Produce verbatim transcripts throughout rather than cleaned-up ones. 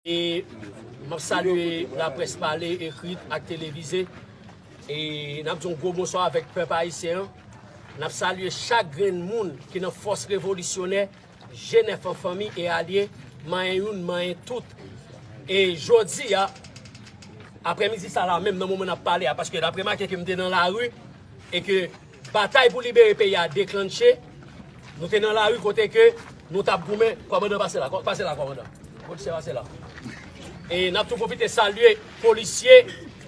E m ap salye laprès pale, ekri ak televize. E n ap di yon gwo bonswa avèk pèp ayisyen an. N ap salye chak grenn moun ki nan fòs revolisyonè, G nèf an fanmi e alye, manyen youn, manyen tout. E jodi a, aprèmidi sa la menm, nan moman n ap pale a, paske n ap remake ke m te nan lari, e ke batay pou libere peyi a deklanche. Nou te nan lari kote ke nou t ap goumen. Kòmandan, pase la, kò-, pase la, kòmandan. Polisye, pase la. E n ap tou pwofite salye polisye,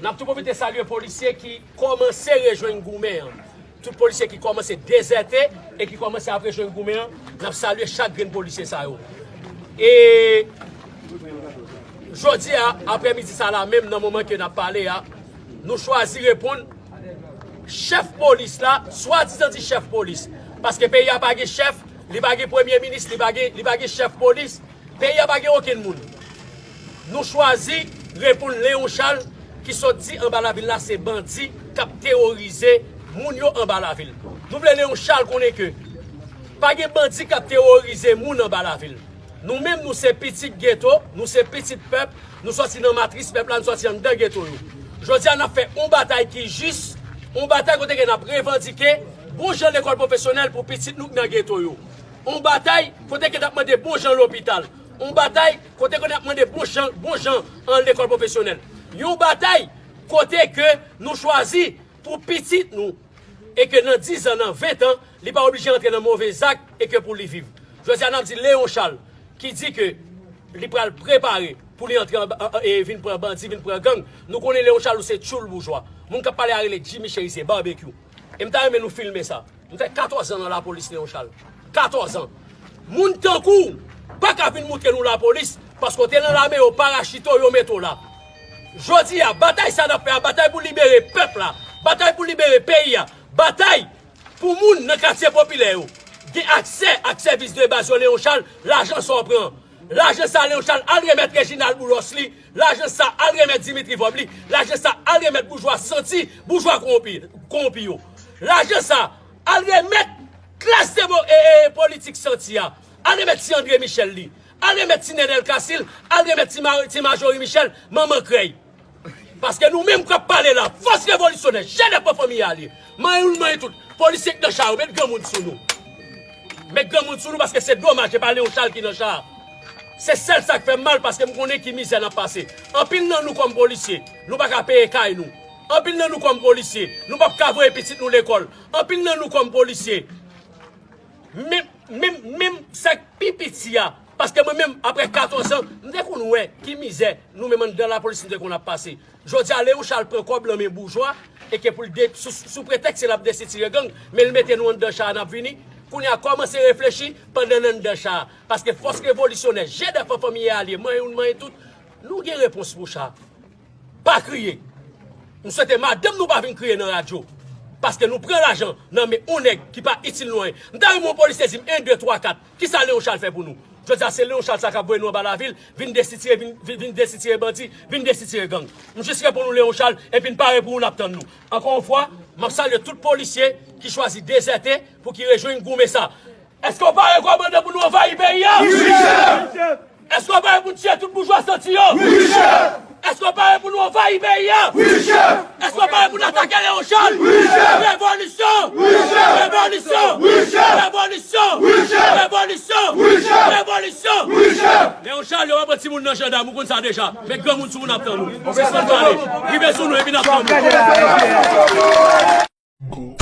n ap tou pwofite salye polisye ki kòmanse rejwenn goumen an. Tout polisye ki kòmanse dezète e ki kòmanse ap rejwenn goumen an, n ap salye chak grenn polisye sa yo. E jodi a, aprèmidi sa la menm, nan moman ke n ap pale a, nou chwazi reponn chèf polis la, swadizan di chèf polis. Paske peyi a pa gen chèf, li pa gen premye minis, li pa gen, li pa gen chèf polis. Peyi a pa gen okenn moun. Nou chwazi reponn Léon Charles ki sot di anba lavil la se bandi k ap teworize moun yo anba lavil. Nou vle Léon Charles konnen ke pa gen bandi k ap teworize moun anba lavil. Nou menm, nou se pitit geto, nou se pitit pèp, nou sòti nan matris pèp la, nou sòti anndan geto yo. Jodi a, n ap fè yon batay ki jis, yon batay kote ke n ap revandike bon jan lekòl pwofesyonèl pou pitit nou k nan geto yo. Yon batay kote ke n ap mande bon jan lopital. Yon batay kote ke n ap mande bon jan, bon jan an lekòl pwofesyonèl. Yon batay kote ke nou chwazi pou pitit nou e ke nan diz an, nan ven an, li pa oblije antre nan move zak e ke pou li viv. Jodi a, n ap di Léon Charles ki di ke li pral prepare pou li antre anba, e vin pran bandi, vin pran gang. Nou konnen Léon Charles ou se tchoul boujwa. Moun k ap pale a rele Jimmy Chérizier, Barbecue. E m ta renmen nou filme sa. M fè katòz an nan lapolis, Léon Charles. Katòz an. Moun tankou w pa ka vin moutre nou lapolis, paske w te nan lame, yo parachite w, yo mete w la. Jodi a, batay sa n ap fè a, batay pou libere pèp la, batay pou libere peyi a, batay pou moun nan katye popilè yo gen aksè ak sèvis de baz yo, Léon Charles, lajan sa w pran. Lajan sa, Léon Charles, al remèt Reginald Boulos li. Lajan sa, al remèt Dimitri Vorbe li. Lajan sa, al remèt boujwa santi, boujwa kowonpi, kowonpi yo. Lajan sa, al remèt klas de bo-, e, e, politik santi a. Al remèt ti André Michel li. Al remèt ti Nenel Casil. Al remèt ti Ma-, ti Marjorie Michel, manman krèy. Paske nou menm k ap pale la, fòs revolisyonè, G nèf an fanmi alye, manyen youn, manyen tout, polisye k nan cha yo, met granmoun sou nou. Met granmoun sou nou, paske se domaj, se pa Léon Charles ki nan cha a. Se sèl sa k fè m mal, paske m konnen ki mizè n ap pase. Anpil nan nou kòm polisye, nou pa ka peye kay nou. Anpil nan nou kòm polisye, nou p ap ka voye pitit nou lekòl. Anpil nan nou kòm polisye, menm, menm, menm sa k pi piti a, paske mwen menm, apre katòz an, m te konn wè ki mizè nou menm anndan lapolis nou te konn ap pase. Jodi a, Léon Charles pran kòb nan men boujwa, e ke pou l de-, sou, sou pretèks se l ap destitire gang, men l mete nou anndan cha a, n ap vini. Kounye a, kòmanse reflechi pandan n anndan cha a. Paske fòs revolisyonè, G nèf an fanmi e alye, manyen youn, manyen tout, nou gen repons pou cha. Pa kriye. M swete madanm nou pa vin kriye nan radyo. Paske nou pran lajan nan men yon nèg ki pa itil nou anyen. M ta renmen yon polisye di m en, de, twa, kat. Kisa Léon Charles fè pou nou? Jodi a, se Léon Charles sa k ap voye nou anba lavil, vin destitire, vin, vin, vin destitire bandi, vin destitire gang. M jis reponn nou Léon Charles, epi n pare pou ou, n ap tann nou. Ankò yon fwa, m ap salye tout polisye ki chwazi dezète pou ki rejwenn goumen sa. Èske w pare, kòmandan, pou nou anvayi peyi a? Wi, chèf! Èske w pare pou n tiye tout boujwa santi yo? Wi, chèf! Èske w pare pou nou anvayi peyi a? Wi, chèf! Èske w pare pou n atake Léon Charles? Wi, chèf! Revolisyon! Wi, chèf! Revolisyon! Wi, chèf! Revolisyon! Wi, chèf! Revolisyon! Wi, chèf! Revolisyon! Wi, chèf! Léon Charles, yo pa pran timoun nan jandam, ou konn sa deja. Met granmoun sou nou, n ap tann nou. Sispann pale. Rive sou nou, epi n ap tann nou.